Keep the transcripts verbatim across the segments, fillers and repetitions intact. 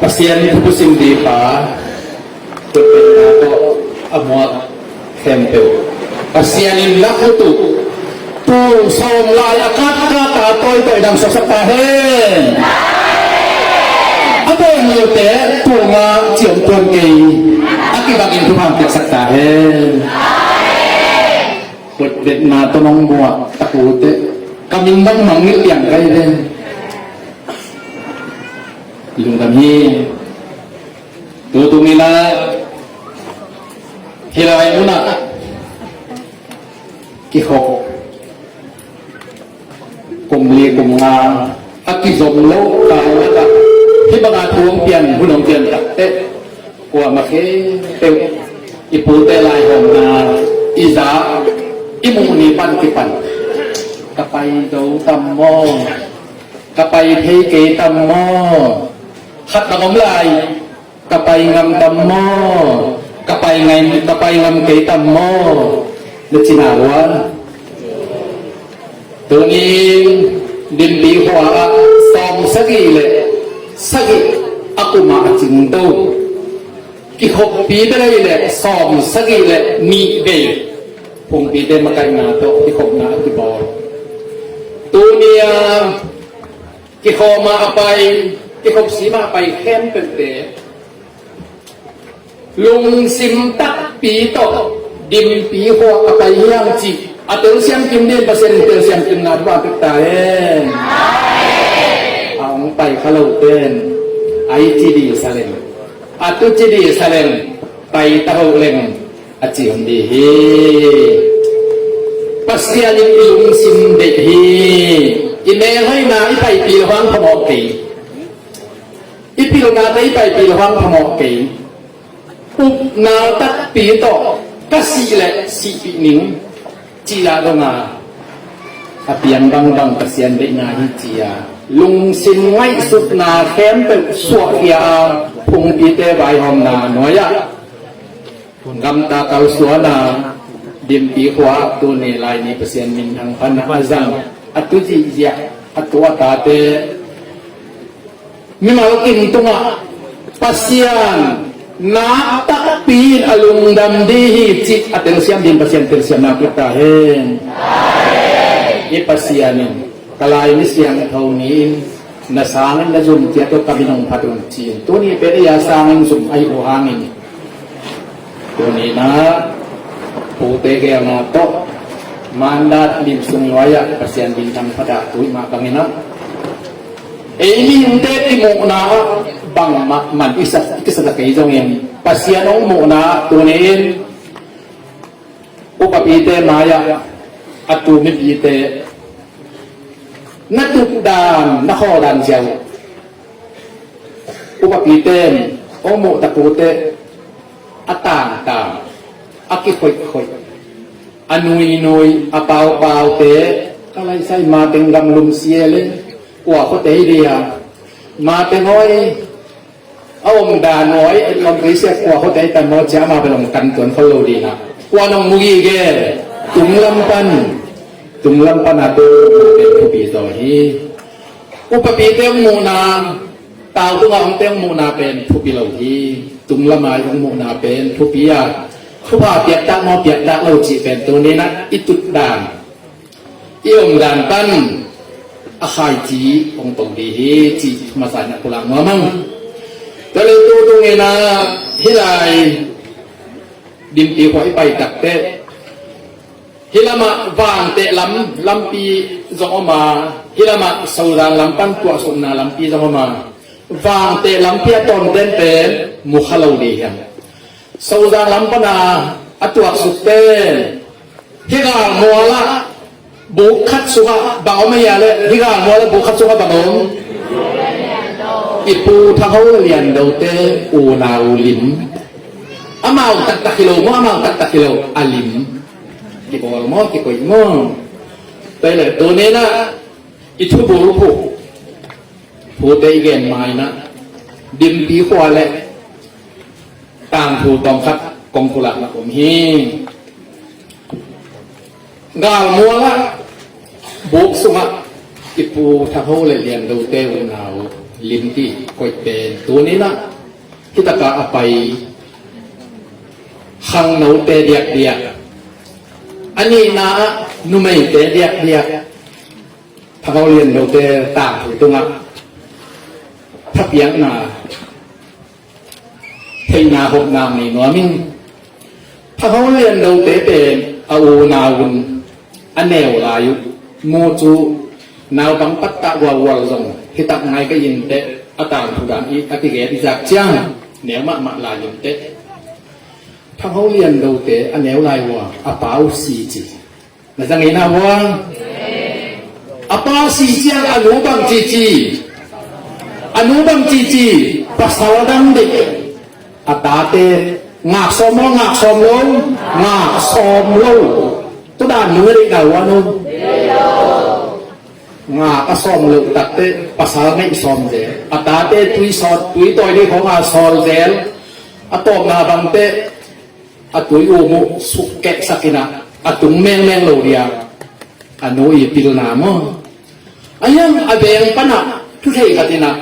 Pasian thupusim dih pa, kutbetna tawh a muak khempeuh Pasian in na khut uh tuu sawm lai a katkat a tawitawi dang suaksak ta hen. A bawl lote tuu nga ciamtuan kei a kibangin thupha piaksak ta hen. Kutbetna tawh nong muak takute ka min bang mangngilh liang kai ve. Lungdam hi. Tutung in ah hih lai munah kikhop kum li kum nga a kizom lo kal lakah hih banga thu hong pian, hun hong pian takteh kuamah khempeuh i pute laihawmna i za i muh ni pan kipan ka pai zo tam maw? Ka pai thei kei tam maw? Khat bang om lai. Ka pai ngam tam maw? Ka pai ngai, ka pai ngam kei tam maw? Na cina ua. Tuni Dimpi khua ah sawm sagih le sagih a kum ah a cingto kikhoppi bel ahih leh sawm sagih le nih vei phungpite makaihna tawh kikhopna a kibawl. Tuni a kikhawm a a pai, kikhop sim a a pai khempeuhte lungsim takpi tawh Dimpi khua a pai hiam cih a telsiam kim ding Pasian in telsiam kimna thu a pek ta hen. A hong pai kha lo pen a i ci dih sa leng, a tu ci dih sa leng, pai ta hoh leng a ci om dih hi. Pasian in i lungsim deih hi. I melhoihna i paipih lo hang phamawh kei. I pilnate i paipih lo hang phamawh kei. Upna takpi tawh ka sih leh sihpih ning ci-a dong a, a piang bangbang Pasian deihna hi ci-a lungsim ngaihsutna khempeuh suahkhia a phungpite vaihawmna nuai-ah gamta kalsuan a Dimpi khua ah tuni lai ni Pasian minthang phan a zang a tu zihziah a tu a tate mimal kim tungah Pasian nak takpi in a lungdam dih hi cih a telsiam ding Pasian telsiamna pia ta hen. I Pasian in ka lai ni siangtho ni-in na sangin na zum ciat uh ka min hong phat un ci-in tuni pen ei a sangin zum ahi uh hangin tuni-in ah pute gelna tawh mandat lim sung nuai-ah Pasian minthang phat ah tui mah bangin ah ei mihingte kimuhna ah bangmah man i sa, i kisa ta kei zongin Pasian hong muhna ah tuni-in upapite mai-ah a tu mipite na tutdan na khawldan ziau upapite in hong muh takute a tangtang a kikhoihkhoih a nuinui a paupaute ka laisai mateng gamlum siele kua khuate hi dia mateng awi a om dan awi a om kei sia kua khuate hi tan maw cia ma bel hong kan tuan khol lo dina kua nong mu gige tunglam pan tunglam pan a te pen thupi zaw hi. Upapite hong muhna tau tunga hongte hong muhna pen thupi lo hi. Tunglam ai hong muhna pen thupi a thupha piaktak maw piaktak lo cih pen tuni-in ah i tutdan i omdan pan a khaici hong to dih hi cih masa in a pulak nuam ang. Tua leh tutung in ah hih lai Dimpi khua i pai takteh hih lamah Vangteh lam lampi zong om a hih lamah Sozang lam pan tuahsukna lampi zong om a Vangteh lampi a tawnten pen mu kha lo dih hiam? Sozang lam pana a tuaksukte hih galmualah buk khat sungah bang om a hia leh hih galmualah buk khat sungah bang om? I Pu Thang Ho le Lian Dote unau lim. Amau taktak hi lo maw amau taktak hi lo a lim. Kibawl maw kikoih maw? Tua hi leh tuni-in ah i thubul phuh pute i gen ma-in ah Dimpi khua le tangthu tawmkhat kong pulakna om hi. Galmualah buk sungah i Pu Thang Ho le Lian Dote unau Limpi koih pen tuni-in ah, hi takah a pai khangnote diakdiak, a nihna ah numeite diakdiak, Thang Ho Lian Dote tangthu tungah thapiakna, theihna hopna nei nuam ing. Thang Ho Lian Dote pen a unau un a neu lai uh, mu cu naupang pattah gualgual zong hi tak ngai ka hi inteh, a tangthu dan i a kigen i zak ciang neu mahmah lai inteh. Thang Ho Lian Dote a neu lai uh a, a pa uh si ci. Na za ngei na uh a, a pa si ciang a nu bang cici, a nu bang cici, pasal dang deih. A tate ngak sawm maw, ngak sawm lo, ngak sawm lo. Tua dan nu deih na uh a nu. Ngak a sawm lo takteh pasal ngeih sawm zel. A tate tui sawt, tui tawi ding khawng a sawl zel. A tawpna bangteh a tui um uh sukkehsak in ah, a tung mengmeng lo dia a nu i pilna maw. A hiang a veng panah thu thei khat in ah,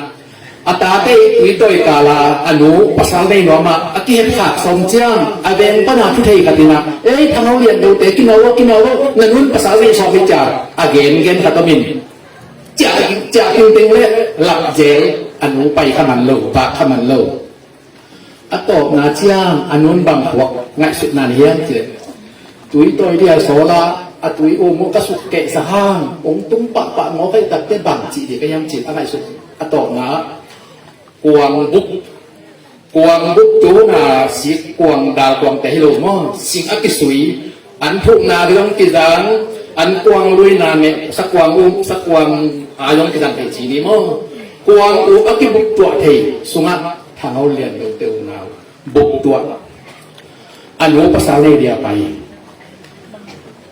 a tate i tui tawi kala a nu pasal nei nuam ah a kihepkhak sawm ciang, a veng panah thu thei khat in ah, "Ei, Thang Ho Lian Dote, kinau aw, kinau aw, na nun pasal nei sawm hi," cia a gengen khat om in, ciah, ciah tingteng le lap zel, a nu pai kha man lo, vak kha man lo. A tawpna ciang a nun bang phuak ngaihsutna nei hiam cih leh, tui tawi dia sawl a, a tui um uh ka sukkehsak hang hong tung pahpah maw, ka hi takteh bang cih ding ka hiam cih a ngaihsut. A tawpna ah kuang buk, kuang buk tuna sik, kuang dal kuangte hi lo maw, sik a kisui, an thukna zong kizang, an kuang luina meh, sakuang um, sakuang a zong kizang thei ci ni maw. Kuang uh a kibuktuah thei sungah Thang Ho Lian Dote unau buktuah. A nu pasal nei dia pai.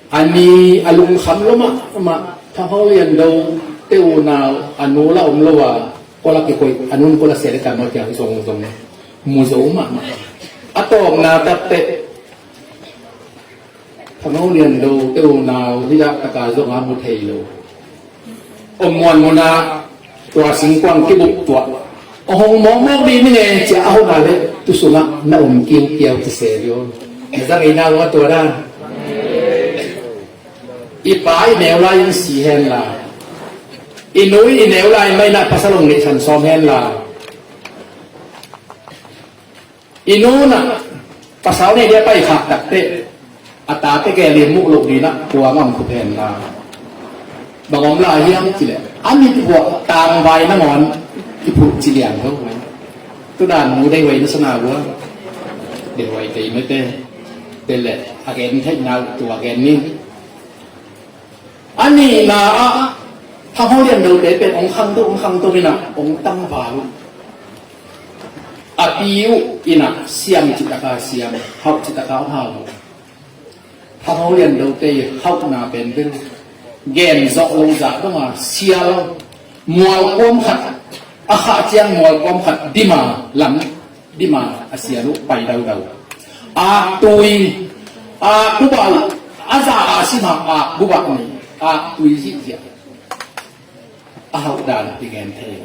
A ni a lungkham lo mahmah, Thang Ho Lian Dote unau a nu la om lo a, kua la kikoih, a nun kua la sia le tam maw, tiang zong zong mu zo mahmah. A tawpna takteh Thang Ho Lian Dote unau hi dak taka zong a mu thei lo. Om muanmun ah tua singkuang kibuktuah. A hong mawkmawk dih ning e, cia a hona le tu sungah na om kiukiau ci se lio. Na za ngei na uh a tua dan. I pa i neu lai in si hen la, i nu i neu lai mah in ah pasal hong neihsan sawm hen la, i nu in ah pasal nei dia paikhak takteh a tate gel in muh loh ding ah kuang a om khup hen la, bang om lai hiam cih leh a mit vuah tangvai nangawn kiphuh ci liang tho. Tua dan mu dei huai na sa na uh a, dei huai kei mete. Te leh a gen theihna uh tua gen ni. A nihna ah Thang Ho Lian Dote pen hong khangto, hong khangto in ah hong tangval uh. A pi uh in ah siam cih taka siam, hauh cih taka hong hau uh. Thang Ho Lian Dote hauhna pen bel gen zawh lo zah dong a, sial mual kuam khat, a khah ciang mual kuam khat dim a lam dim a a sial uh pai daudau. Aktui, akbubah uh, a za a sim a akbubah nei, aktui zihziah. A hauh dan i gen thei.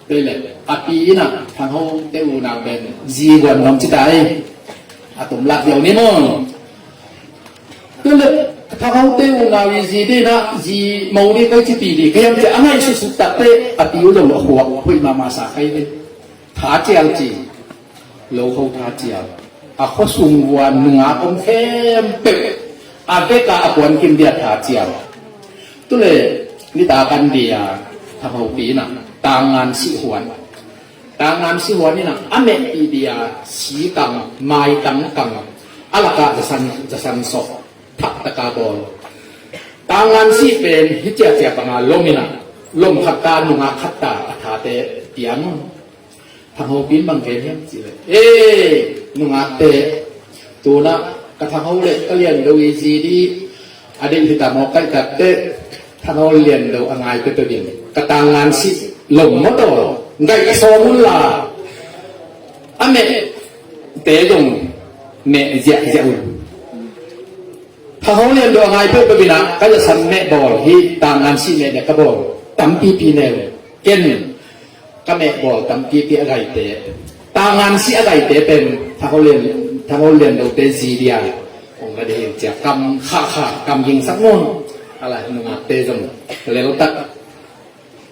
Tua leh a pi in ah Thang Hote unau pen zi vuan nuam ci ta ei. A tom lak ziau ni maw. Tua leh Thang Hote unau i zi ding in ah zi mo ding koi ci pi ding ka hiam cih a ngaihsutsut takteh a pi uh zong a khuak hoih mahmah sa kai ve. Tha cial ci, lo ho tha cial. A khuasung vuan nungak om khempeuh a vek a a puan kim dia tha cial. Tu leh nitak an dia Thang Hopi in ah tangngan sih huan. Tangngan sih huan in ah a mehpih dia si kang, maitang kang, a lakah zasan, zasan sawh, thak taka bawl. Tangngan sih pen hi ciacia panga lom in ah, lom khat ta, nungak khat ta a thate piang. Thang Hopi in bang gen hiam cih leh, "Ee, nungakte, tu-in ah ka Thang Ho leh ka Lian Do i zi ding a deih hi ta maw, kaih takteh Thang Ho Lian Do a ngai peuhpeuh in ka tangngan sih lom maw taw, ngaih sawm un la, a mehte zong meh ziahziah un. Thang Ho Lian Do a ngai peuhpeuh in ah ka zasan meh bawl, hih tangngan sih meh ka bawl tampipi nei un. Ken Ka mehbawl tampipi a gaite, tangan si a gaite pen Thangho Lian, Thangho Lian Dote zi dia hong la ding hi cia kam khakha kam gingsak maw? A la nungakte zong leltak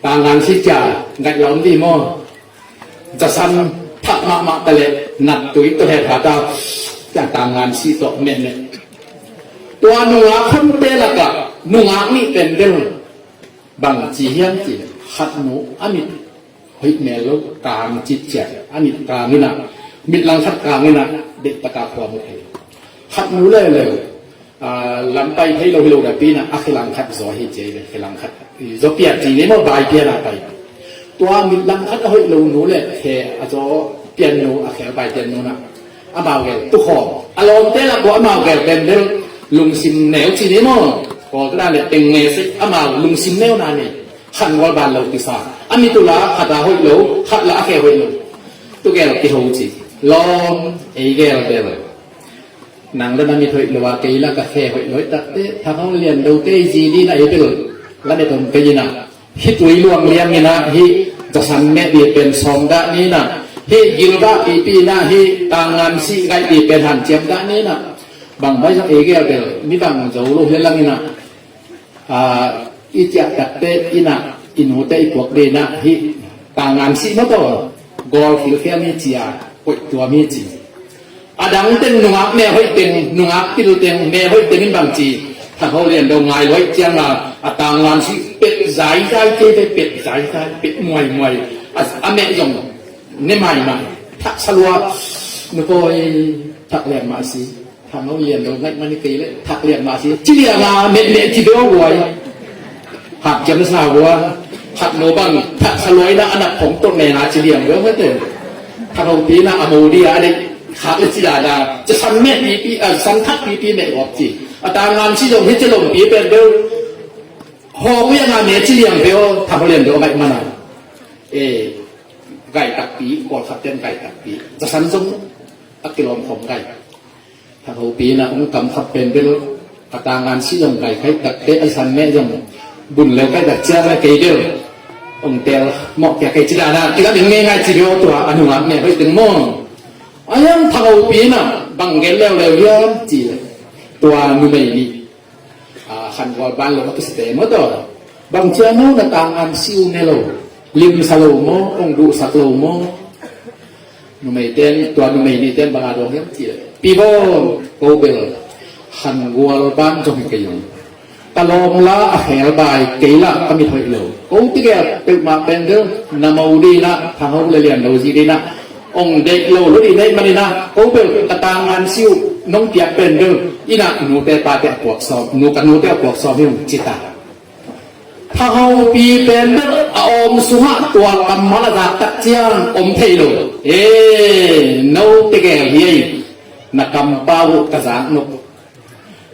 tangan si cia gaih la om ding maw? Zasan thak mahmah ta leh nattui tawh hehpha ta, cia tangan si tawh mehmeh. Tua nungak honte lakah nungak nih pen bel bang ci hiam cih leh khatnu a mit hoih mel lo, kang citciat a mit kang inah, mit langkhat kang inah, deihtak a khua mu thei. Khatnu leuleu, aa, lam pai thei lo hi lo napi inah a khe langkhat zaw hi ci ei ve, khe langkhat zaw pian ci ni maw, bai pian a pai. Tua mit langkhat a hoih lo nu le khe a zaw pian nu, a khel bai pian nu inah amau gel tukhawm. A lawmte lak uh amau gel pen bel lungsim neu ci ni maw? Kawlkata le teng ne sik amau lungsim neu na nei. Khan gual ban lo kisa. A mit uh la khat a hoih lo, khat la a khe hoih lo. Tu gel kiho ci. Lawm, ei gel bel. Nang la na mit hoih lo a, kei la ka khe hoih lo hi takte, Thangho Lian Dote i zi ding a ei bel. La ne tom kei inah. Hih tui luang liang inah, hih zasan meh ding pen sawm dah ni inah, hih gilbah pipi inah, hih tangan si gaih ding pen hanciam dah ni inah. Bang mai zong ei gel bel, mi bang zo lo hi lang inah. Aa, i ciah takte inah, i nute i puak ding inah, hih tangan si maw taw, gawl khilkhel mi cia, koih tua mi ci. A dang teng nungak me hoih teng, nungak pil teng me hoih teng in bang ci, Thangho Lian Do ngai luai ciang a, a tangan si pet zaizai, kei ve pet zaizai, pet muaimuai, a, a meh zong ne maimai, thak salua, nu pawi, thak lian mah si. Thangho Lian Do ngaih mani kei le thak lian mah si. Ci lian a mehmeh ci beu buai. Hap ciam sa bua. Khat no bang thak sa luai na a nak khong tot meh na ci lian beu mete. Thangho pi na a mo di a dei. Khak le ci da da. Ci san meh pipi, a, san thak pipi meh wap ci. A tangan si zong hi ci lom pi pen beu. Ho ku yang a meh ci lian beu. Thangho Lian Do ngaih mana. E, gai takpi, kol khat ten gai takpi. Ci san zong a kilom khom gai. Thangho pi na ong kam khat pen bel a tangan si zong kai khai takte a san meh zong bun leu kai tak ciang a kei bel ong tel mawh kia kei ci dana kila ding ngei ngai ci dio tua a nungak meh hoih ding maw. A yang Thangho pi na bang gel leuleu hiam ci le tua numei nih. A, khan gual ban lo a kisate maw taw. Bang cia no na tangan siu ne lo. Limsa lo maw, ong duhsak lo maw. Numei ten, tua numei nih ten bang a dong hiam ci le. Pi bo, ko bel. Khan gual ban zong hi kei ong. Ka lawm la a khel bai kei la ka mit hoih lo. Ko tige peuhmah pen bel na mo dina, Thangho le Lian Do zi dina. Ong deih lo lo dih neih maninah ko bel ka tangan siu nong piak pen bel inah nute pate a puak sawm, nu ka nute a puak sawm hi ung cita. Thangho pi pen bel a awm sungah tua kammal a zaktak ciang om thei lo. E, no tegel hi ei na kampa uh ka zak nok.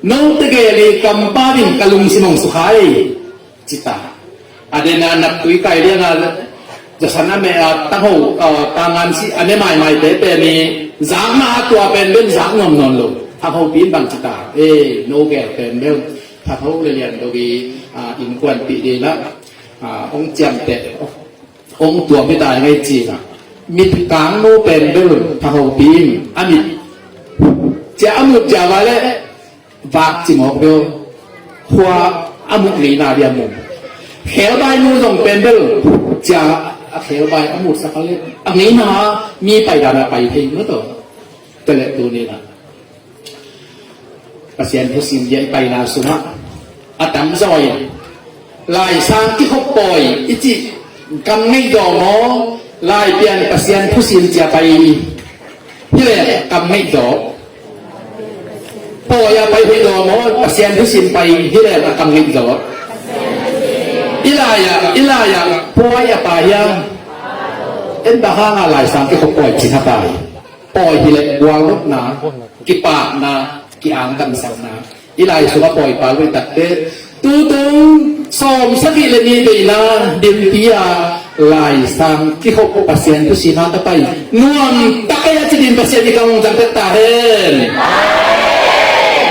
No tegel i kampa ding ka lungsim ong sukhai. Cita. A dena nak tui kai lianga zasan a me a Thangho, a, tangan si a ne maimai te pen i zakna a tua pen ben zak nuam nawn lo. Thangho pin bang cita. E, no gel pen bel. Thangho le Lian Do i, a, innkuan pi dina. A, ong ciamte. Ong tuam hi tai ngai cina. Mit kang no pen bel Thangho pin. A mit. Cia a mut cia vale. Vak cimawk bel khua a muk ngeina dia mum. Khelbai nu zong pen bel cia a khelbai a mutsak a le a ngeina mi paidana pai thei nu taw. Tele tunina Pasian thusim dia i paina sungah a tamzaw in Laisang kikhop pawi i cih kam ngeih zaw maw? Laipian Pasian thusim cia pai hi le kam ngeih zaw. Pawi a pai hi zaw maw? Pasian thusim pai hi le a kam ngeih zaw. I lai-ah, i lai-ah pawi a pai hiam? En dah hanga Laisang kikhop pawi cin a pai. Pawi hi le gualnopna, kipakna, kiangkansakna. I lai sungah pawi pal uh i takte tutung sawm sagih le nih deihna dimpi a Laisang kikhop Pasian thusim a ka pai nuam tak ei a ci din Pasian i kangzang tek ta hen.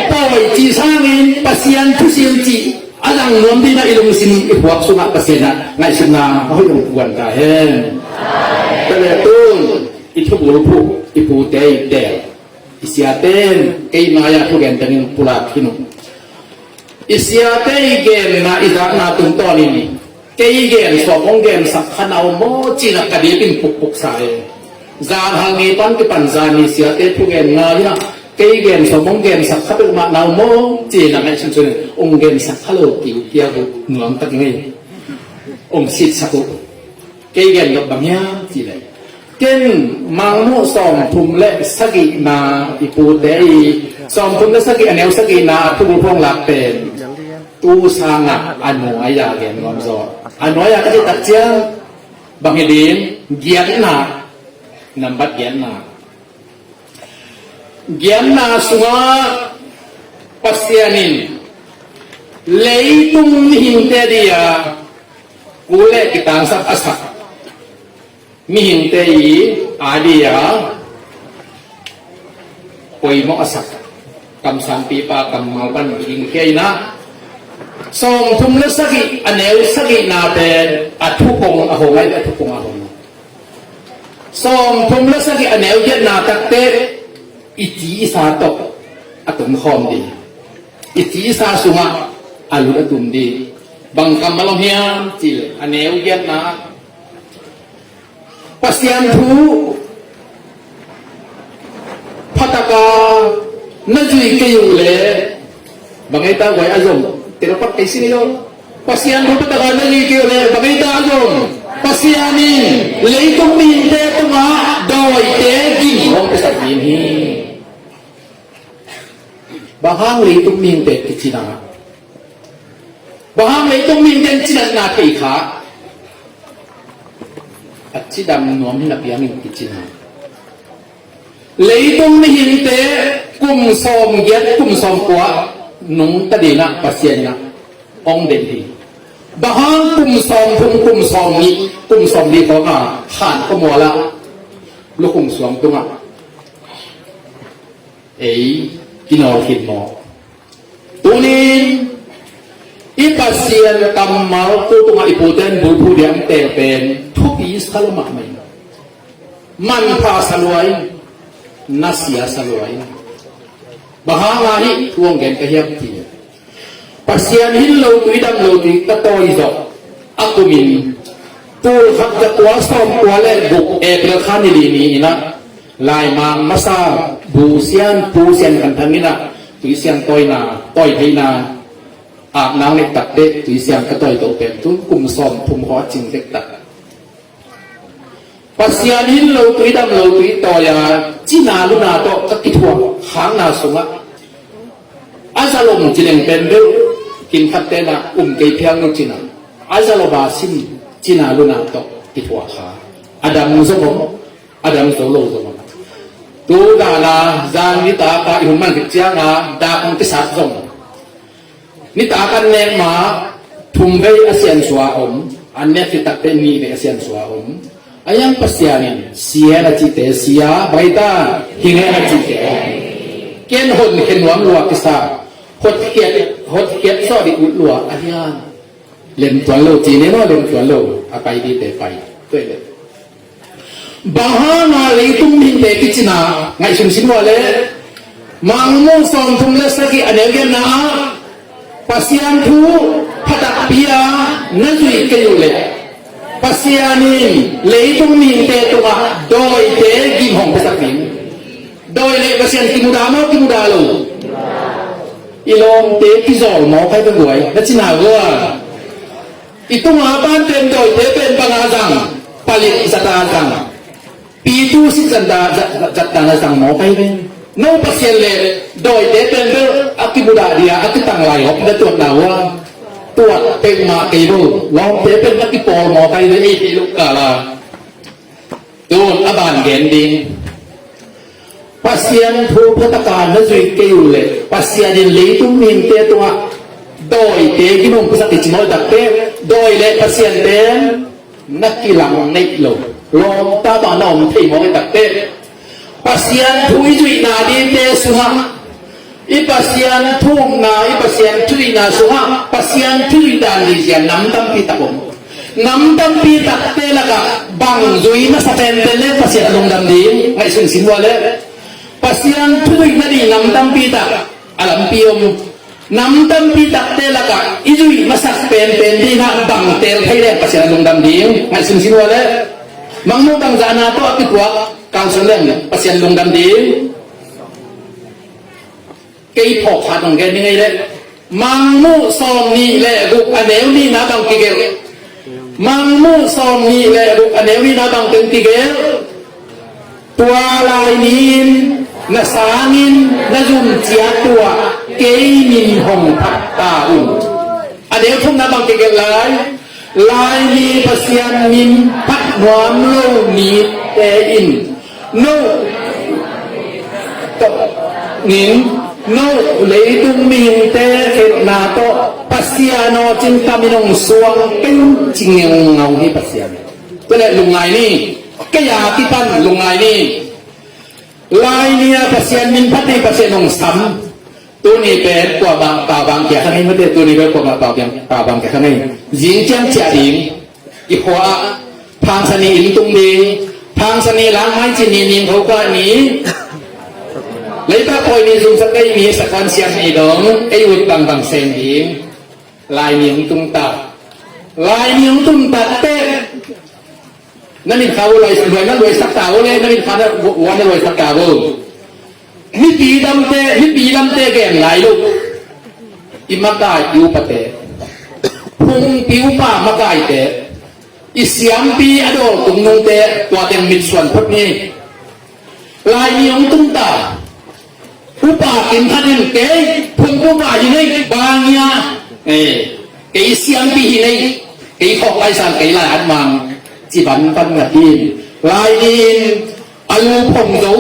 Pawi cih sangin Pasian thusim cih a zang nuam dina i lungsim i puak sungah Pasian a ngaihsutna a hoih dong kuan ta hen. Tua leh tun i thubulphuh i pute i tel, i siate in kei mai-ah thugen tengin pulak khin uh. I siate i genna i zakna tungtawnin kei gen sawm hong gensak kha na om maw ci-in ah ka dipin pukpuk sa e. Zan hal ni pan kipan zan ni siate thugen ngai in ah kei gen sawm hong gensak kha peuhmah na om maw ci-in ah ngaihsun sun in hong gensak kha lo kiukiak uh nuam tak ing ei. Hong sitsak uh. Kei gen dok bang hiam cih leh, ken Mangmuh sawmthum le sagihna i pute i, sawmthum le sagih a neu sagihna a thubulphuh hong lak pen tu sangah a nuai-a gen nuam zaw. A nuai-a ka cih tak ciang bang hi ding, giatna, nambat giatna. Giatna sungah Pasian in leitung mihingte dia kul le kitangsap a sak, mihingte i a dia poimawh a sak, kamsangpipa kammal pan dingkhia in ah sawmthum le sagih a neu sagihna pen a thupong a hong ai, a thupong a hong. Sawmthum le sagih a neu giatna takte i ci i sa tawh a tumkhawm ding. I ci i sa sungah a lut a tum ding. Bang kammal om hiam cih leh a neu giatna, Pasian thu phataka na zui kei uh leh bang ei ta guai a zom. Tera pak kei sin ei aw. Pasian thu phataka na zui kei uh leh bang ei ta a zom. Pasian in leitung mihingte tungah dawite gim hong piasak ding hi. Bang hang leitung mihingte kici na? Bang hang leitung mihingte in cinatna thei kha? A cidam nuam hi napi hangin kici na. Leitung mihingte kum sawmgiat kum sawmkua nungta ding ah Pasian in ah hong deih hi. Bang hang kum sawmthum, kum sawmnih, kum sawmli khawng a khan khuamual ah lukhum suang tungah ei kinawl khin maw? Tunin i Pasian kammal tu tungah i pute in bulphuh dia hong teel pen thupi sa lua mahmah in, manpha sa lua in, nasia sa lua in. Bang hanga hih thu hong gen ka hiam cih leh, Pasian hin lo tui dam lo tui ka tawi zawh a kumin, tul khat za kua sawmkua le guk April kha ni li ni in ah laimang masa busian pusian kan thang in ah tuisiang tawina, tawi theihna, aknang lek takte tuisiang ka tawi toh pen tun kum sawmthum khawng a cing dektak. Pasian hin lo tui dam lo tui tawi a cina luna tawh ka kithuah khakna sungah a zalom ci leng pen beuh, kin khatte na um kei phial lo cina, a zalom a sim cina luna tawh kithuah kha. A dam zong om, a dam zo lo zong om. Tu dana zan nitak a i hun man khit cianga dak hong kisat zong om. Nitak an nek ma thum vei a siansua om, an nek khit takte nih vei a siansua om. A hiang Pasian in si hen a cihte sia, bang hi ta, hing hen a cihte hing. Ken honkhe nuam lua kisa, hotkhiat, hotkhiat sawh dih ut lua a hiang. Lemtuan lo ci ne maw, lemtuan lo a pai dihte pai. Tuai le. Bang hanga leitung mihingte kicina ngaihsun sin ua le, Mangmuh sawmthum le sagih a neu giatna ah Pasian thu phatakpi a na zuih kei uh leh Pasian in leitung mihingte tungah dawite gim hong piasak ding. Dawi leh Pasian kimudah maw, kimudah lo? I lawmte kizawl maw, kai ka guai na cina gua. I tunga ban pen dawite pen banga zang, palik zata zang, pitu sit zata, zat, zat dana zang maw kai pen. No Pasian le dawite pen bel a kibudah dia a kitang lai hop na tuat na hua. Tuat peuhmah kei bo, lawmte pen a kipawl maw kai pen, ei pi luk kala. Tun a ban gen ding. Pasian thu phataka na zuih kei uh leh Pasian in leitung mihingte tungah dawite gim hong piasak hi ci maw i takte, dawi le Pasian pen na kilang neih lo. Lawmta bang na om thei maw i takte. Pasian thu i zuihna dingte sungah, i Pasian thu upna, i Pasian thu zuihna sungah Pasian thu zuih dan ding zia nam tampi tak om. Nam tampi takte lakah bang zui masa penpen le Pasian a lungdam ding? Ngaihsun sin vua le. Pasian thu zuih nading nam tampi tak a lampi om. Nam tampi takte lakah i zuih masak penpen dingah bang teel thei leng Pasian a lungdam ding? Ngaihsun sin vua le. Mangmuh bangzahna tawh a kituak counsel leng Pasian lungdam ding? Kei phawk khat hong gen ning ei leh. Mangmuh sawm nih le guk a neu nihna bang kigelh? Mangmuh sawm nih le guk a neu nihna bang teng kigelh? Tua lai ni-in na sangin na zum ciat uh ah kei min hong phat ta un. A neu thumna bang kigelh lai? Lai ni Pasian min phat nuam lo mite in no tawh nin no leitung mihingte khelhna tawh Pasian aw cin ka min hong suang keng ci ngeungau hi Pasian. Tua leh lungngai ni. Kei a kipan lungngai ni. Lai ni-a Pasian min phat ding Pasian hong sam. Tuni pen kuamah pau bang kia kha ngei mate, tuni pen kuamah pau bang, pau bang kia kha ngei. Zing ciang ciah ding, i khua ah phangsa ni inn tung ding, phangsa ni langmai cin ni ning kho kah ni. Leipa pawi ni zumsak ei mi sakhuan siam ni dong ei ut bangbang seng ding. Lai ni hong tung ta. Lai ni hong tung ta teh. Na min kha uh luai, luai na luaisak ta uh le, na min kha na ua na luaisak ta uh. Mipi damte, mipi damte gen lai lo. I makai i upate, phungpi upa makaite, i siampi a dawl tung nungte, tua teng mitsuan phot ni. Lai ni hong tung ta. Upa kim khat in kei phungpi upa hi nei bang ia. Eh, kei siampi hi nei, kei khawk lai sang kei lai at mang. Ci ban pan ngat in. Lai ni in a lu phong zo.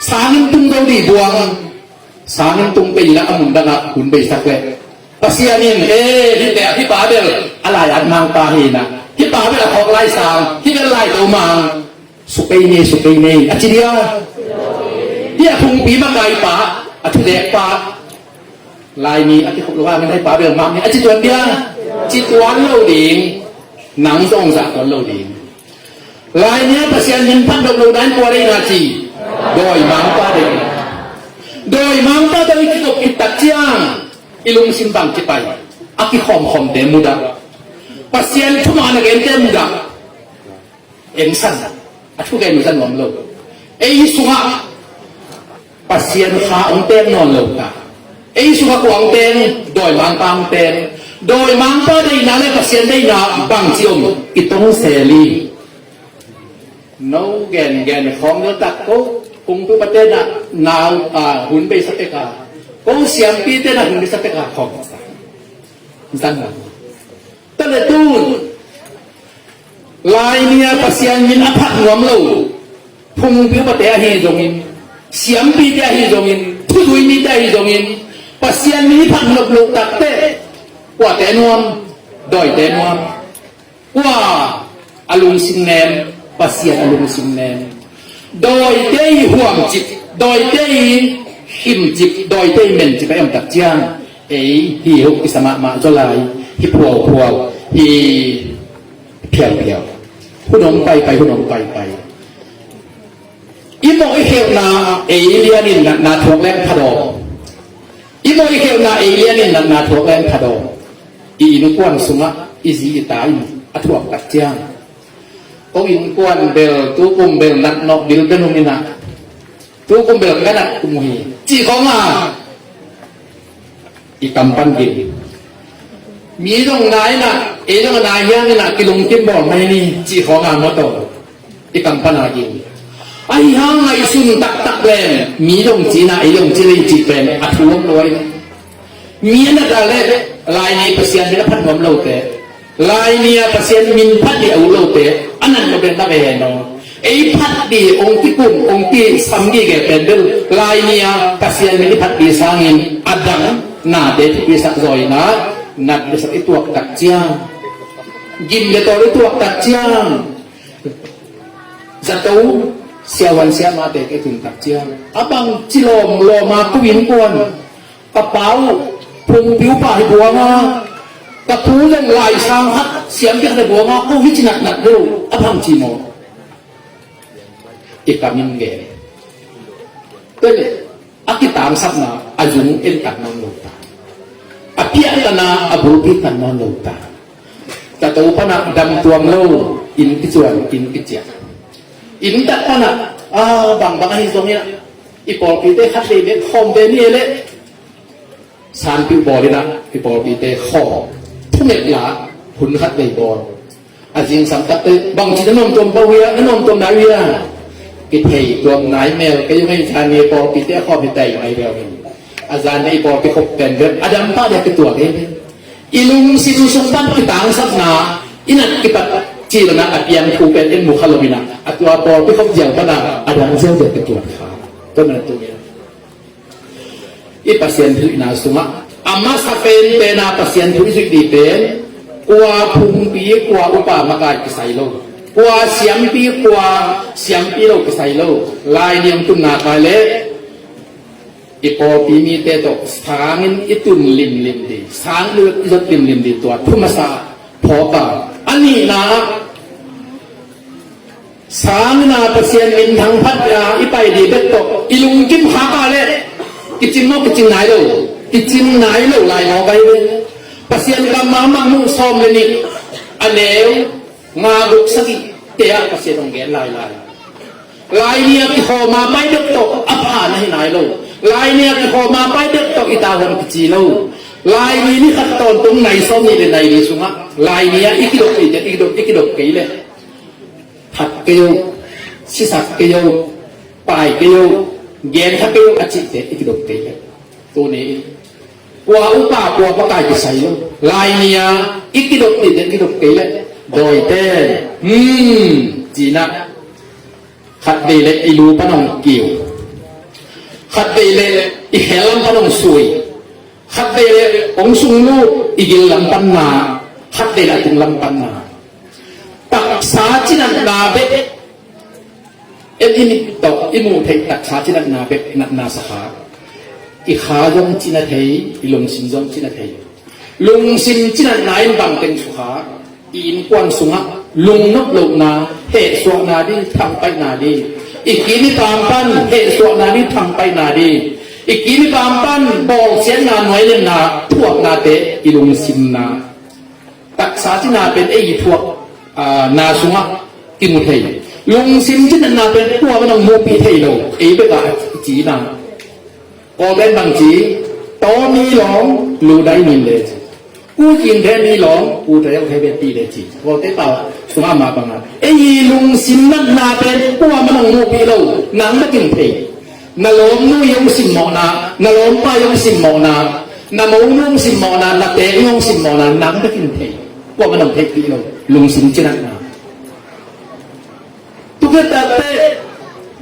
Sangin tung zo di buang. Sangin tung pei la a mun dangah hun bei sak leh. Pasian in, eh, hih bel, hih pa bel a lai at mang pa hi na. Hih pa bel a khawk lai sang, hih bel lai to mang. Sukei nei, sukei nei a ci dia. Hih a phungpi makai pa, a thudek pa. Lai ni a kikhop lo a ngai pa bel mang ni a ci tuan dia. Ci tuan lo ding. Nang zong zah tuan lo ding. Lai ni a Pasian min phat dok lo dan kua dei na ci. Dawimangpa dei. Dawimangpa dei kikop kik tak ciang i lungsim bang kipai. A kikhawmkhawmte mudah. Pasian thuman a gente mudah. Engsan a thugen mudah nuam lo. Ei sungah Pasian kha hong teng nawn lo ta. Ei sungah kua hong teng? Dawimangpa hong teng. Dawimangpa deihna le Pasian deihna bangci om? I tong seli. No gengen khawng lo tak ko. Kung tu pate na nau a hun bei sa pek a, ko siampi te na hun bei sa pek a khawng. Zang na. Tale tun. Lai ni a Pasian min a phat nuam lo. Phungpi upate ahi zongin, siampite ahi zongin, thuzui mite ahi zongin, Pasian min i phat nop loh takte, kuate nuam, dawite nuam. Kua a lungsim nem? Pasian a lungsim nem. Dawite i huamcip, dawite i himcip, dawite i mencip a em tak ciang, ei hi huk kisa mahmah zaw lai, hi phualphual, hi phialphial. Hun om paipai, hun om paipai. I mawh i khelhna ei lianin natna thuak leng pha daw. I mawh i khelhna ei lianin natna thuak leng pha daw. I innkuan sungah i zi i ta in a thuak tak ciang, ko innkuan bel tukum bel natnawh bilbel hum inah, tukum bel ka nat kum uh hi, cih khawng a i kam pan gin. Mi zong nai inah, ei zong a nai hiang inah kilungkim bawl mai ni, cih khawng a mawtaw i kam pan a gin. Ahi hang ngaihsun taktak pen mi zong ci inah, ei zong ci lei cih pen a thu om lo a inah. Mi a nat a le, lai ni Pasian min a phat nuam lote, lai ni a Pasian min phat dih a ut lote a nat lo pen na ve hen aw. Ei phat dih ong kikun, ong kisam gige pen bel lai ni a Pasian min i phat dih sangin a dang nate thupisak zaw inah, nat biasak i tuak tak ciang, gim le tawl i tuak tak ciang, zato siavuan siamahte ka i tun tak ciang, a bangci lawm lawm a ko innkuan, ka pa uh phungpi upa hi buang a, Ka pu zong laisang khat siampi khat a buang a, ko hi ci natnat lo a, bang ci maw? I kam in gen. Tua leh a kitangsapna a zung en kan nawn lo ta, a piahtana a bulpi kan nawn lo ta. Ka to pana dam tuam lo, inn kicuan, inn kiciah. Inn tak pana a bangbang ahi zongin ah, i pawlpite khat vei bek khawm ve ni e leh, sanpi bawl in ah i pawlpite khawm, thunget la, hun khat vei bawl. A zingsang takte bangci na nuamtuam pah uh hia, na nuamtuam nai uh hia? Kithei tuam nai mel kei uh, ngei zan ni pawlpite a khawm hi tai mai leu hi. A zan ni i pawlpi khop pen bek a dam pah dek kituak hi. I lungsim sung pan kitangsapna i nat kipat cilna a piang thu pen en mu kha lo in ah, a tua pawlpi khop ziau pana a dam ziau dek kituak kha. Tua na tu ngian. I Pasian thuhna sungah a masa penpen a Pasian thu i zuih ding pen, kua phungpi, kua upa makai kisai lo, kua siampi, kua siampi lo kisai lo. Lai ni hong tunna kai leh i pawlpi mite tawh sangin i tun limlim ding, sang i zot limlim ding, tua thu masa phawk a. A nihna ah sangin a Pasian minthang phat a i pai ding bek tawh i lungkim khak a leh, kicing maw, kicing nai lo? Kicing nai lo lai maw, kai ve. Pasian kammal Mangmuh sawm le nih, a neu nga, guk, sagihte ah Pasian hong gen lailai. Lai ni a kikhawm a pai bek tawh a pha na hi nai lo. Lai ni a kikhawm a pai bek tawh i tavuan kici lo. Lai ni ni khat tawntung nai sawm nih le nai li sungah, lai ni a i kidop kei, i kidop, i kidop kei leh, that kei o, sisak kei o, pai kei o, gen kha kei o a cihte i kidop kei leh, tuni kua upa, kua makai kisai lo. Lai ni a i kidop dingte i kidop kei leh, dawite, hmm, ci-in ah, khat vei leh i lu pan hong kiu, khat vei leh i khel lam pan hong sui, khat vei leh hong sung lut, i gil lam pan na, khat vei leh a tung lam pan na. Taksa cinatna bek, en i mit tawh i muh theih taksa cinatna bek natna sa kha. I kha zong cina thei, i lungsim zong cina thei. Lungsim cinatna in bang teng sukha? I innkuan sungah lungnop lohna, hehsuahna ding, thangpaihna ding. I ki i paam pan hehsuahna ding, thangpaihna ding. I ki i paam pan bawlsiatna, nuainemna, thuaknate i lungsimna. Taksa cina pen ei i thuak, aa, na sungah kimu thei. Lungsim cinatna pen kuamah in hong muhpih thei lo, ei bek a cina. Kawlte'n bang ci, taw mi lawng, lu dai min le ci. Ku cin the mi lawng, ku te yau the be pi le ci. Kawlte pau sungah mah bangah, ei lungsim natna pen kuamah in hong muhpih lo, nang bek in thei. Na lawmnu i hong simmawhna, na lawmpa i hong simmawhna, na monu hong simmawhna, na te i hong simmawhna, nang bek in thei. Kuamah in hong theihpih lo, lungsim cinatna. Tua khit takteh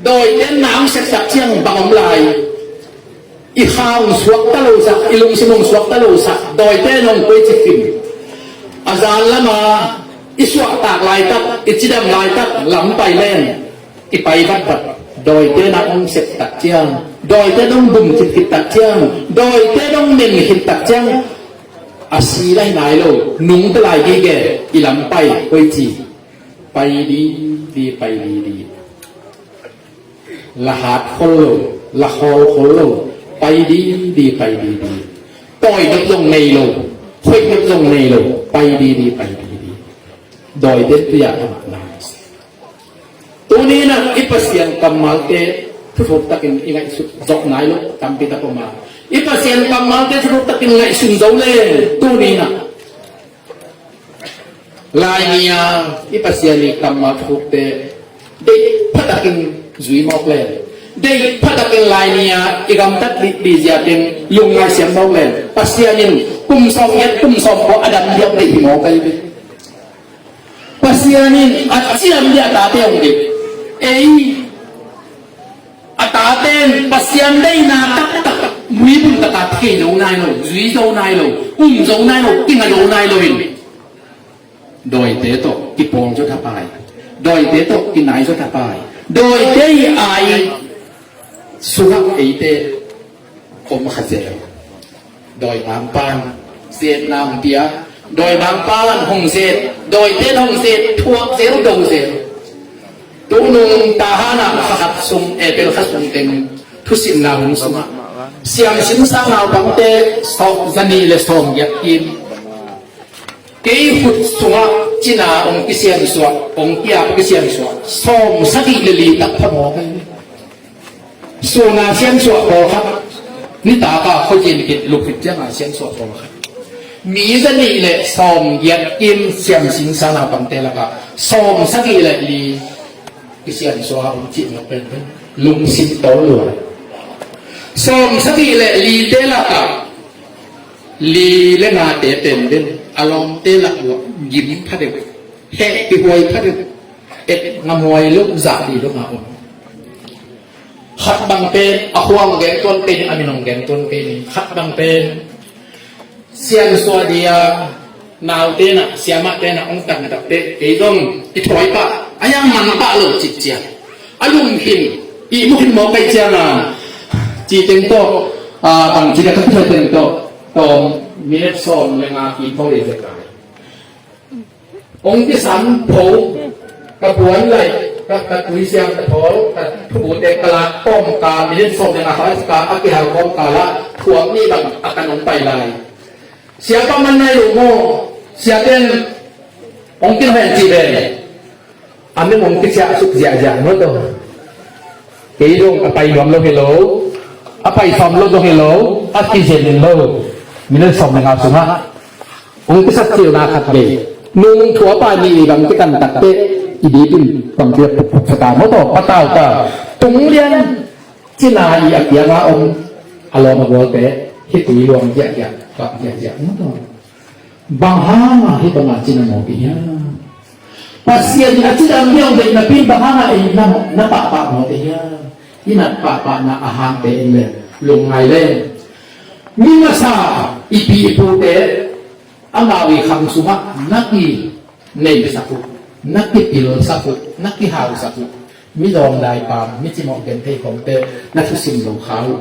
dawite na hong sep tak ciang bang om lai? I kha hong suakta lo sak, i lungsim hong suakta lo sak dawite na hong koici khin. A zan lama i suahtak laitak, i cidam laitak lam pai len, i pai vatvat, dawite na hong sep tak ciang, dawite na hong bum khit khit tak ciang, dawite na hong men khit tak ciang, a si lai nai lo, nungta lai gige, i lam pai koici? Pai di, di, pai di, di. La hat khol lo, la khawl khol lo, pai di, di, pai di, di. Tawi dok zong nei lo, khoih dok zong nei lo, pai di, di, pai di, di. Dawite tua a mah na. Tuni in ah i Pasian kammalte thuthuk takin i ngaihsut zawh nai lo, tampi tak om a. I Pasian kammalte thuthuk takin ngaihsun zo le, tuni in ah lai ni-a i Pasian i kammal thukte deih phatakin zui mawk len, deih phatakin lai ni-a i gamtat dih, dih ziakin lungngai siam mawk len, Pasian in kum sawm giat kum sawm kua a dam diak deih hi mawk ahi ve. Pasian in a cidam diak a tate hong deih. Ei, a taten Pasian deihna taktak muibun taktak thei zo nai lo, zui zo nai lo, um zo nai lo, kinga zo nai lo in, dawite tawh kipawl zaw thapai, dawite tawh kinai zaw thapai, dawite i ai sungah eite om kha zel lo. Dawi ngampan zetna hong pia, Dawimangpa'n hong zet, dawite'n hong zet, thuak zel, do zel. Tunung Tahan ah kha khat sung, April kha sung teng thusimna hun sungah siamsinsa naupangte sawm za nih le sawm giat kim. Kei khut sungah cina hong kisiansuah, hong kiap kisiansuah sawm sagih le li tak phamawh kei. Suna siansuah pawlkhat, nitak a khuazin khit lukhit ciangin siansuah pawlkhat. Mi za nih le sawm giat kim siamsinsa naupangte lakah sawm sagih le li kisiansuah hong cih mawk penpen. Lungsim tawl lua. Sawm sagih le lite lakah li le ngate penpen a lawmte lak lua gim phadeuh, hehpihhuai phadeuh, et ngamhuai lo, zah dih lo nga om. Khat bang pen a khua hong gen tuan pen in, a min hong gen tuan pen in, khat bang pen siansuah dih a, naute na, siamahte na hong tangtak teh kei zong i thawi pah a, yang man pah lo cih ciang a lungkhin i mukhin mawk kai ciang a, ci teng tawh, a, bang ci ka ka thawi teng tawh tawm minute sawm le nga kim thawi le zek lai. Hong kisam pho, ka puan laih, ka, ka tuisiam ka thawl, ka thubute ka lak kawmkal, minute sawm le nga kha ka a kihal kawmkal ah thuak nih bang a kan hong pai lai. Siapa man nai lo maw, siate'n hong kinhoih an ci ven. A meng hong kiciahsuk ziahziah maw tawh. Kei dong a pai nuam lo hi lo, a pai sawm lo dong hi lo, a kizen lo. Minute sawm le nga sungah hong kisakcilna khat bei. Nung thu a pa nih i bang kikan tak teh i dip in bang cia pukpuk sa ta maw tawh, patau ta. Tung lian cina i a kiang a om a lawm a gualte hih tui luang ziahziah, kap ziahziah maw tawh. Bang hanga hih bangah cina mawk i hiam? Pasian in a cidam liang deih napi bang hanga ei na, na pahpah mawk i hiam? I nat pahpahna a hangte in le lungngai le. Mi masa i pi i pute amau i khang sungah na kineisak uh, na kipilsak uh, na kihausak uh. Mi zawngdai pan, mi cimawh genthei khawngte na thusim lo kha uh.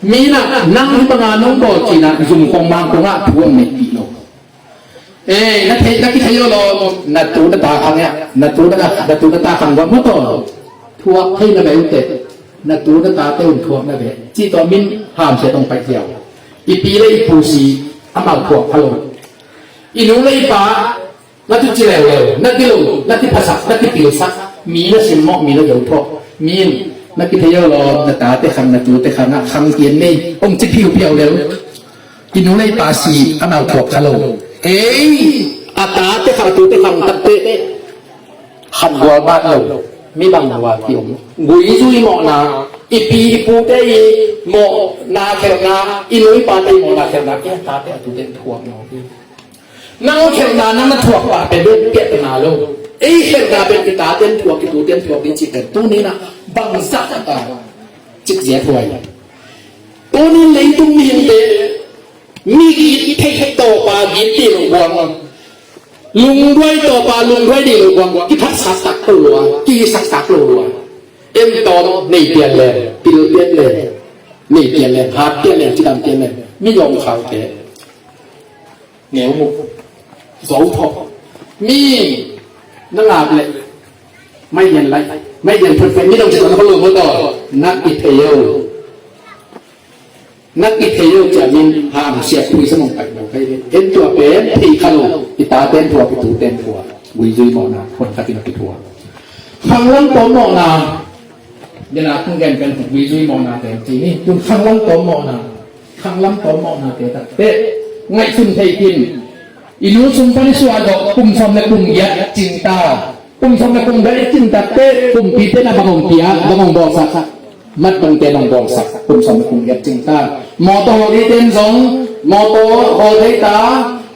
Mi na nang hih banga nong bawl cina zum khong mang khongah thu hong neihpih lo. Eh, na thei, na kithei aw law, na tu na ta khang ya, na tu na ta, na tu na ta khang guam maw tawh. Thuak thei na beh uh teh, na tu na tate un thuak na beh. Ci tawh min hamsia tong paih ziau. I pi le i pu si amau thuak kha lo. I nu le i pa na tuci leuleu, na kilo, na kiphasak, na kipilsak, mi na simmawh, mi na zothawh, mi in na kithei aw law, na tate khang, na tute khang ah khang pian nei, hong ci phiupiau leu. I nu le i pa si amau thuak kha lo. Ei, a tate khang, a tute khang tak teh khat gual bat lo. Mi bang na wa ki om. Guizui mawhna, i pi i pute i mawhna khelhna, i nu i pate i mawhna khelhna, kei a tate a tute thuak mawh hi. Nang khelhna nang na thuak pah pen bek piahtana lo. Ei khelhna pen i taten thuak, i tuten thuak ding cih pen tuni-in ah bangzah a ta cikzia thuai. Tuni leitung mihingte mi git theih tawpa git dih loh buang, lungduai tawpa lungduai dih loh buang, kiphatsak tak lo lua, kiisak tak lo lua. Em tawm nei pian leng, pil pian leng, nei pian leng, hat pian leng, cidam pian leng, mi zawngkhaute. Neu mu. Zo thawh. Mi na ngap leh mai dian lai. Mai dian phot phot mi dong ci tawh na kho lo maw tawh. Na i thei o. Na i thei o cia min ham siap pui sa mong pai lo kai. En tua pen thei kha lo. I taten thuak, i tuten thuak. Guizui mawhna, khon khatin a kituak. Khanglang tawm mawhna. Dena kong gen pen guizui mawhna te ci ni. Tun khanglang tawm mawhna. Khanglang tawm mawhna te tak teh ngaihsun thei khin. I nu sung pan i suah dawh kum sawm le kum giat cing ta. Kum sawm le kum giat i cing tak teh kumpite na bang hong pia, bang hong bawlsak. Mat bangte nong bawlsak, kum sawm le kum giat cing ta. Mawtaw hawl dite in zong mawtaw hawl thei ta.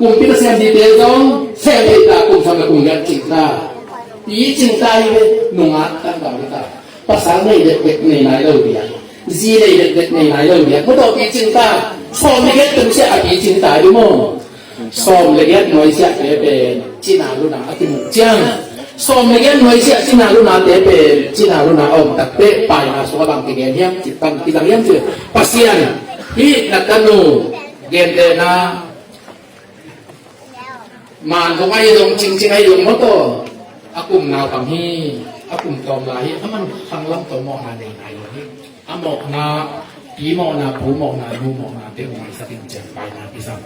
Kumpi ta sem dite zong sem thei ta, kum sawm le kum giat cing ta. I cing ta hi ve, nungak tan bang ta. Pasal nei dekdek nei nai lo dia. Zi nei dekdek nei nai lo dia. Mawtaw pi cing ta. Sawm le giat tung sia a pi cing ta hi maw. Sawm le giat nuaisiah te pen cina luna a kimuh ciang. Sawm le giat nuaisiah cina luna te pen cina luna a om tak teh paina sungah bang kigen hiam, ci bang kizang hiam ci. Pasian hih na tanu gentehna Man kong ahi zong, cingcing ahi zong maw taw, a kum naupang hi, a kum tawm lai hi, a man khang lam tawh mawhna nei nai lo hi. A mawhna, pi mawhna, pu mawhna, nu mawhna te hong maisak in ciang paina kisam.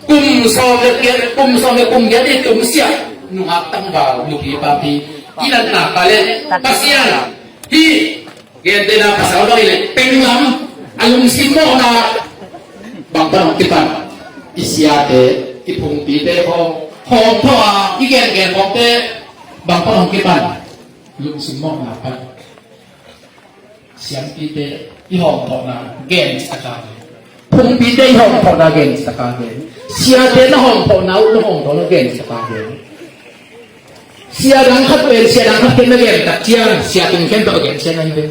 Kum sawm le giat, kum sawm le kum giat i tumsiah nungak tangval, nupi papi i natna ka le Pasian hi. Gentehna pasal bang i le penglam, a lungsim mawhna bang pan hong kipan? I siate, i phungpite hawm, hawm thawh a i gengen bawmte bang pan hong kipan? Lungsim mawhna pan. Siampite i hawm thawhna gen taka ve. Phungpite i hawm thawhna gen taka ve. Siate na hawm thawhna uh, na hawm thawhna gen taka ve. Sia dang khat pen sia dang khat ken na gen tak ciang sia tung ken tawh gen sia na hi ve.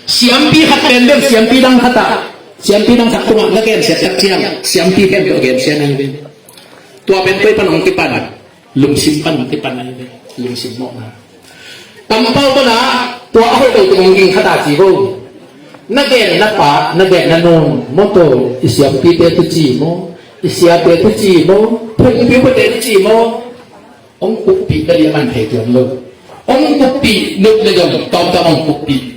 Siampi khat pen pen siampi dang khat ah, siampi dang khat tungah na gen sia tak ciang siampi ken tawh gen sia na hi ve. Tua pen koi pan hong kipan? Lungsim pan hong kipan na hi ve. Lungsim mawhna. Kampau pana tua a hoih lo teng hong ging khat a ci vo. Na gen na pa, na gen na nun maw taw, i siampite tu ci maw, i siate tu ci maw, phungpi upate tu ci maw? Hong kuppih ka dih a man thei tuan lo. Hong kuppih nop le dong tawmtawm hong kuppih.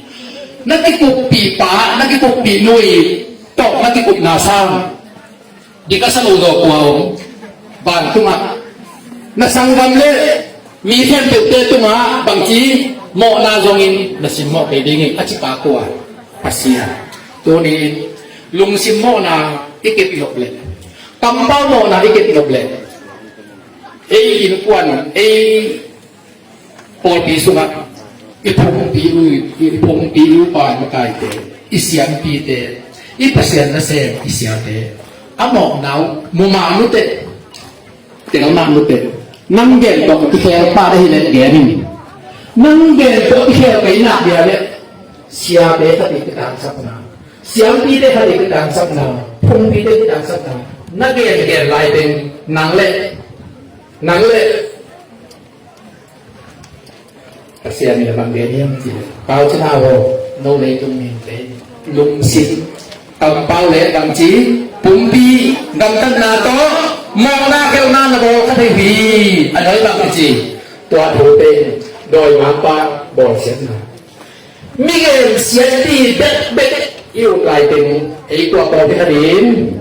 Na kikuppih pa, na kikuppih nui tawh na kikupna sang dik a sa lo zaw kua om? Vantungah. Na sanggam le mi khempeuhte tungah bangci mawhna zongin na simmawh kei ding hi a ci pa kua? Pasian. Tuni-in lungsim mawhna i kip nop leh, kampau mawhna i kip nop leh, ei innkuan, ei pawlpi sungah i phungpi u, i phungpi upa makaite, i siampite, i Pasian nasem i siate, a mawhna uh mu mah nuteh, tel mah nuteh. Nang gen tawh i khel pah ahih leh gen in. Nang gen tawh i khel kei nak dia leh, siate khat i kitangsapna, siampite khat i kitangsapna, phungpite kitangsapna, na gen gen lai teng nang leh, nang leh Pasian in a bang gen hiam cih leh, Pau Cin Hau aw, no leitung mite lungsim, kampau le bangci, pumpi gamtatna tawh mawhna khelhna na bawl kha thei hi. A noi bang kici, tua thute dawimangpa bawlsiatna. Mi gen siatpi bekbek i ut lai teng ei tua pawlpi khat in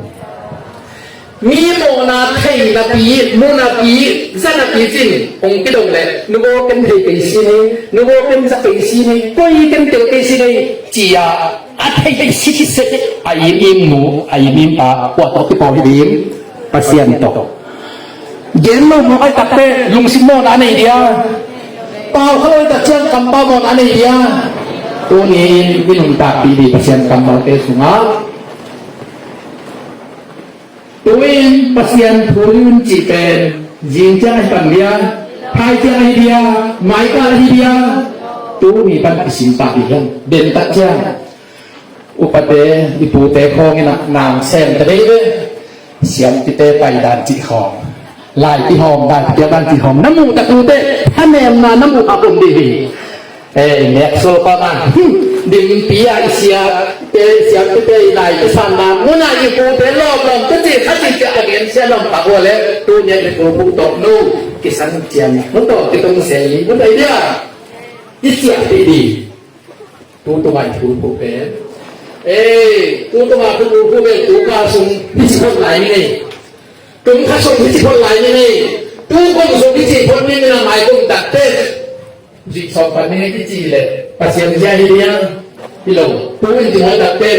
mi mawhna thei napi, mu napi, za napi cin hong kidong leh, nubaw ken thei kei si ni, nubaw ken za kei si ni, koi ken tel kei si ni, ci-a a thei kei si kei seh, a im im nu, a im im pa, kua tawh kipawl hi ding? Pasian tawh. Gen lo mawk ai takte lungsim mawhna a nei dia? Pau kha lo ai tak ciang kampau mawhna a nei dia? Tuni-in i nuntakpih ding Pasian kammalte sungah, tu-in Pasian thu in cih pen zing ciang ahi pan dia, phai ciang ahi dia, maikal ahi dia? Tuni pan kisim pah ding hiam? Dentak ciang upate, i pute khawng in ah nang sem ka dei ve. Siampite paidan cih khawng, laipi hawm, laipi piakdan cih khawng na muh tak ute, thanemna na muh a om ding hi. Ei, nek sol kawm a, hmm, dimpi ah i siate, i siampite i laipi sanna mun ah i pute lawmlawm ka cih, a cih ciah a gen sia lawm pak ua leh, tuni-a i pu phuh tawh no kisan ciang, no tawh kitong sel ni, no tawh i dia i ciahpih ding. Tu tungah i thulphuh pen, ei, tu tungah thulphuh pen tu kha sung hi ci phot lai ni nei. Tum kha sung hi ci phot lai ni nei. Tu kong sung hi ci phot ni nei, na mai kong tak teh. Zik sawm pan ni nei kici leh Pasian zia hi dia? Hi lo. Tu in ci mai tak teh.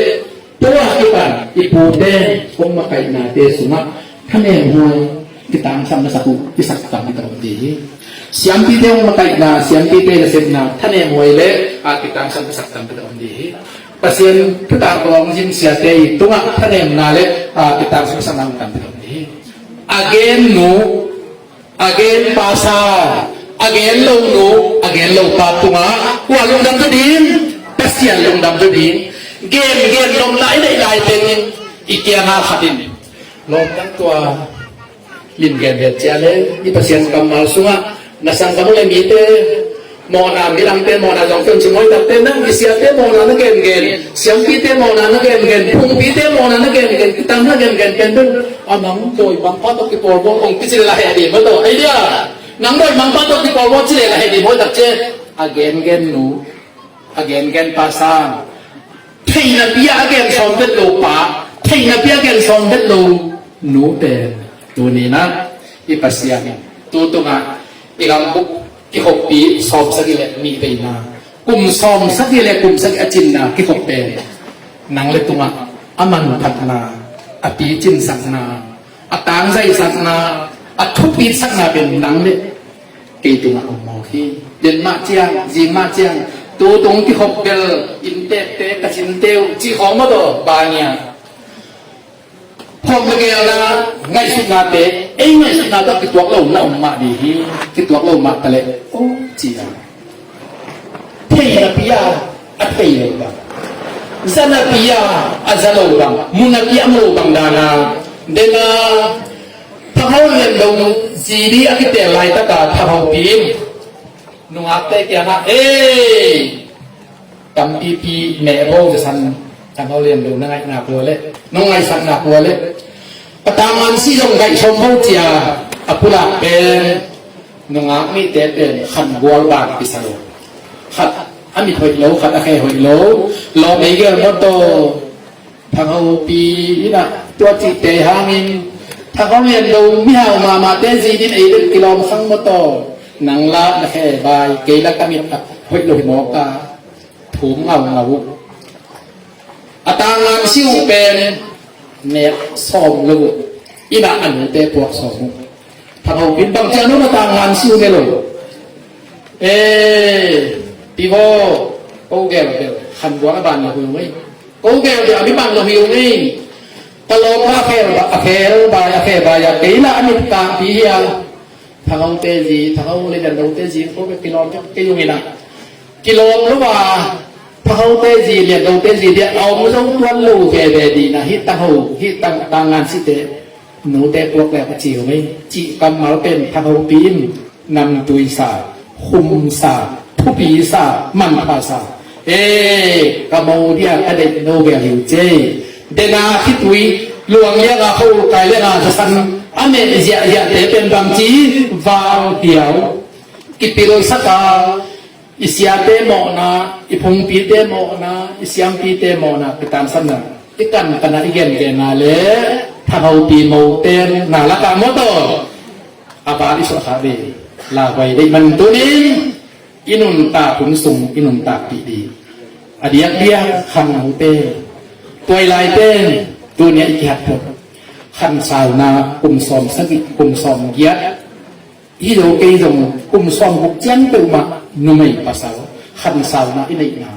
Tua kipan i pute hong makaihnate sungah thanemhuai, kitangsam na sak uh, kisak tam kitak om ding hi. Siampite hong makaihna, siampite nasepna thanemhuai le a kitangsam na sak tam kitak om ding hi. Pasian thutak hong zin siate i tungah thanemna le a kitangsam na sak tam kitak om ding hi. A gen nu, a gen pasa, a gen lo nu, a gen lo pa tungah kua lungdam zaw ding? Pasian lungdam zaw ding. Gen gen nopna i neih lai teng i kiangah khat in, lawmtang tua lim gen gen cia le i Pasian kammal sungah na sanggam le mite Mawhna, midangte mawhna zong pen ci mawi takte, nang i siate mawhna na gengen, siampite mawhna na gengen, phungpite mawhna na gengen, kitam na gengen pen pen a nang dawi mangpa tawh kipawlbawl kong kici le la heh dih maw tawh. Ai dia, nang dawi mangpa tawh kipawlbawl ci le la heh dih mawi takte, a gengen nu, a gengen pa sang, theihna pi-a a gen sawm vet lo pa, theihna pi-a a gen sawm vet lo nu pen tuni-in ah i Pasian in tu tungah i gambuk kikhoppi sawm sagih le nih veina, kum sawm sagih le kum sagih a cinna kikhop pen nang le tungah a manphatna, a picinsakna, a tangzaisakna, a thupitsakna pen nang le kei tungah om mawk hi. Lian mah ciang, zing mah ciang, tu tung kikhop bel, inntekte ka cinte uh cih khawng maw tawh, bang hiam? Khawm le geelna, ngaihsutnate, ei ngaihsutna tawh kituak lo na om mah ding hi. Kituak lo mah ta leh, oh, ci a, theihna pi-a a thei lo bang, zana pi-a a za lo bang, muna pi-a mu lo bang dana, dena Thang Ho Lian Do zi ding a kitel laitaka Thang Ho pi in nungakte kiangah, ei, tampipi mehbo zasan Thang Ho Lian Do na ngaihna kua le, nong ngaihsakna kua le, ka tangman si zong gaih sawm bo cia a pulak pen nungak nihte pen khangual bang kisa lo. Khat a mit hoih lo, khat a khe hoih lo. Lawm ei gel maw tawh. Thang Ho pi in ah tua cihte hangin Thang Ho Lian Do mihau mahmahte zi ding ei bel kilawm khang maw tawh. Nang la na khe bai, kei la ka mit a hoih lo hi mawk a, thum ngaungau uh. A tangman si uh pen nek sawm lo uh. Inn ah a nute puak sawm uh. Thang Ho pi in bang ciang no na tangman si uh ne lo. Eh, pi vaw, ko gel bel khangual a ban lo hi uh ngei. Ko gel bel a mi ban lo hi uh ngei. Ka lawm a khel ba, a khel ba, a khe ba, a kei la a mit kangpi hi a. Thang Ho te zi, Thang Ho le Lian Do te zi, ko bel kilawm kei uh ngei na. Kilawm lo a, Thang Ho te zi, Lian Do te zi dia a om zo tuan lo veve ding na, hih Thang Ho, hih tang, tangman site nute puak le ka ci uh ngei, cih kammal pen Thang Ho pi in namtuisa, khumsa, thupisa, manphasa. Eh, ka mo dia ka deih no bel hi uh cei. Dena khitui luang lianga kho kai lianga zasan a meh ziahziahte pen bangci val hiau kipilsak a, i siate mawhna, i phungpite mawhna, i siampite mawhna kitansatna, i kankan a i gengenna le Thang Ho pi mote na lakah maw tawh. A val i suah kha ve. Lauhuai deih man tunin i nuntak hun sung i nuntakpih ding. A diakdiak khangnote, tuailaite, tuni-a i kihat phot khansauna kum sawm sagih, kum sawm giat. Hi lo kei zong kum sawm guk ciang peuhmah numei pasal khansauna i neihna.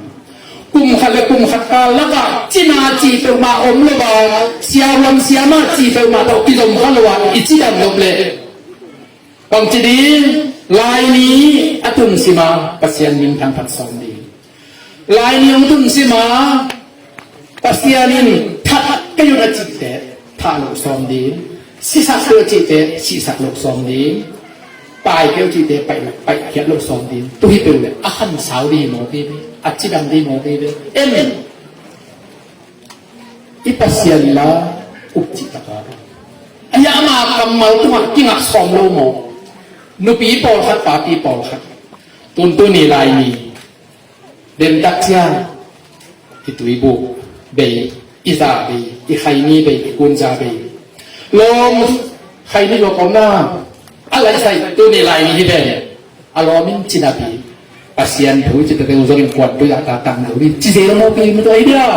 Kum khat le kum khat kal lakah cina cih peuhmah om lo a, siahuam siamah cih peuhmah tawh kizom kha lo a, i cidam nop leh bangci ding, Laimi a tun sima Pasian min thangphat sawm ding. Laimi hong tun sima Pasian in that kei un a cihte thah loh sawm ding. Sisak kei uh a cihte sisak loh sawm ding. Pai kei uh a cihte pai, paikhiat loh sawm ding. Tu hi peuh leh a khansau ding hi maw ti ve. A cidam ding hi maw ti ve. Amen. I Pasian la upcih taka. Ahi a, ama kammal tungah kingak sawm lo maw? Nupi pawlkhat, papi pawlkhat. Tuntuni Laimi. Dentak cia. I tuibuk bei, i za bei, i khaini bei, i kunza bei. Lawm khaini lua kawmna. A laisai tuni Laimi hi pen. A lawm in cinapi Pasian thu i cih tete uh zongin kuan tui ah ta tang zo ding ci zel maw pi mi tawh ai dia.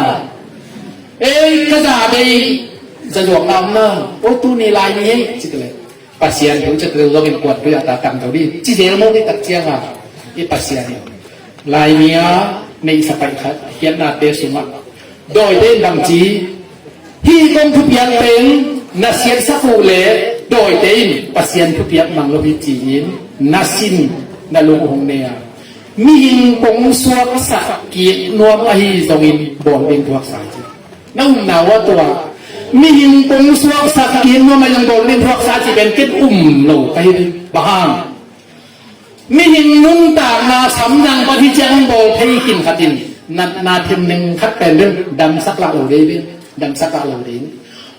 Ei ka za bei za zuak na om na. O tuni Laimi hei ci tele Pasian thu i cih tete uh zongin kuan tui ah ta tang zo ding ci zel maw pi tak cianga i Pasian in Laimi a neihsa paih khat khiatnate sungah dawite in bangci, hih kong thupiak teng na siatsak uh leh dawite in Pasian thupiak mang lo hi ci-in na sin na lung uh hong ne a, mihing kong suaksak kik nuam ahi zongin bawl ding thuaksa ci. Na umna uh a tua mihing kong suaksak kik nuam ahi zongin bawl ding thuaksa ci pen ken um lo ka hi. Bang hang? Mihing nuntakna samzang pan hi ciang hong bawl thei khin khat in natna themneng khat pen bel damsak lah lo dei ve. Damsak lah lo dei.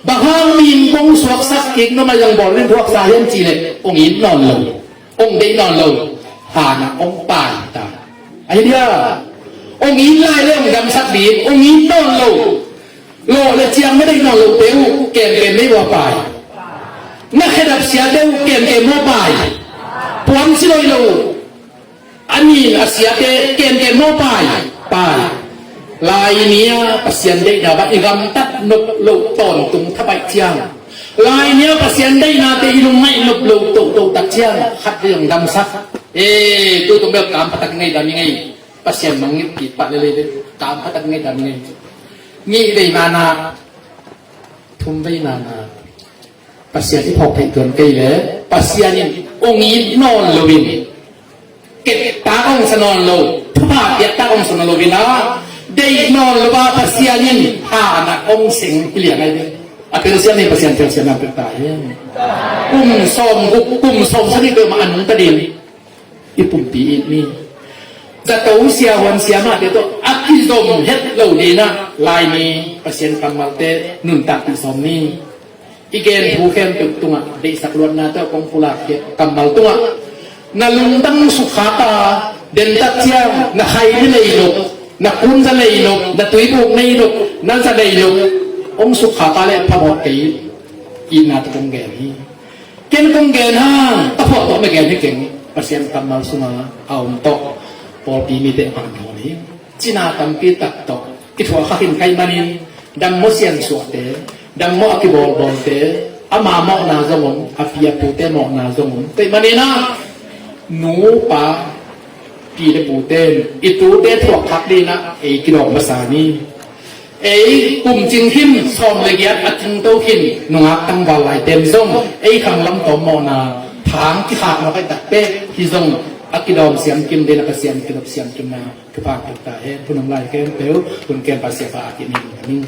Bang hang mi in kong suaksak kik nuam a zong bawl rin thuaksa hiam cih leh hong it nawn lo. Hong deih nawn lo. Hana hong pai ta. Ahi dia. Hong it lai le hong damsak ding. Hong it nawn lo. Lawh le ciang na deih nawn lote uh kemkem nei uh a pai. Na khedap siate uh kemkem maw pai. Puan si loi lo uh. A nin a siate kemkem maw pai. Pai. Lai ni a Pasian deihna bang i gamtat nop loh tawntung thapaih ciang, lai ni a Pasian deihnate i lungngaih nop loh tohtoh tak ciang khat vei hong damsak. E, tu tung bel kam phatak i ngaidam i ngei. Pasian mangngilh kik pah lel ei ve. Kam phatak i ngaidam i ngei. Nih vei nana, thum vei nana, Pasian i phawk theih tuan kei leh Pasian in hong it nawn loin, keptak hong sa nawn lo, thupha piaktak hong sa nawn loin a, deih nawn lo a Pasian in hana hong seng hi liang ai ve. A telsiam hi, Pasian telsiam na pek ta hi. Kum sawm guk, kum sawm sagih peuhmah a nungta ding i pumpi it ni. Zato siahuan siamahte tawh a kizom het lo ding a, lai ni Pasian kammalte nuntakpih sawm ni. I gen thu khempeuh tungah deihsak luatna tawh kong pulak khia kammal tungah, na lungtang sukkhak a, dentat ciang na khaini lei nop, na kunza lei nop, na tuibuk nei nop, na za lei nop hong sukkhak a leh phamawh kei itna tawh kong gen hi. Ken kong gen hang, ka phuah tawh na gen hi keng. Pasian kammal sunga a om tawh pawlpi mite hmang nawn hi. Cina tampi tak tawh i thuak khak in ka hih manin, dam maw siansuahte, dam maw a kibawlbawlte, ama mawhna zong om, a pi a pute mawhna zong om. Ka hih manin ah, nu, pa, pi le pute in i tute thuak khak ding ah ei kidawm masa ni. Ei kum cing khin, sawm le giat a cingto khin nungak tangval laite in zong ei khanglam tawm mawhna thang kikhak mawk ahih takte hi zong a kidawm siamkim ding a, Pasian kinop siamkimna thupha pia ta hen. Hun om lai khempeuh hun kem Pasian pa a kimin a ning.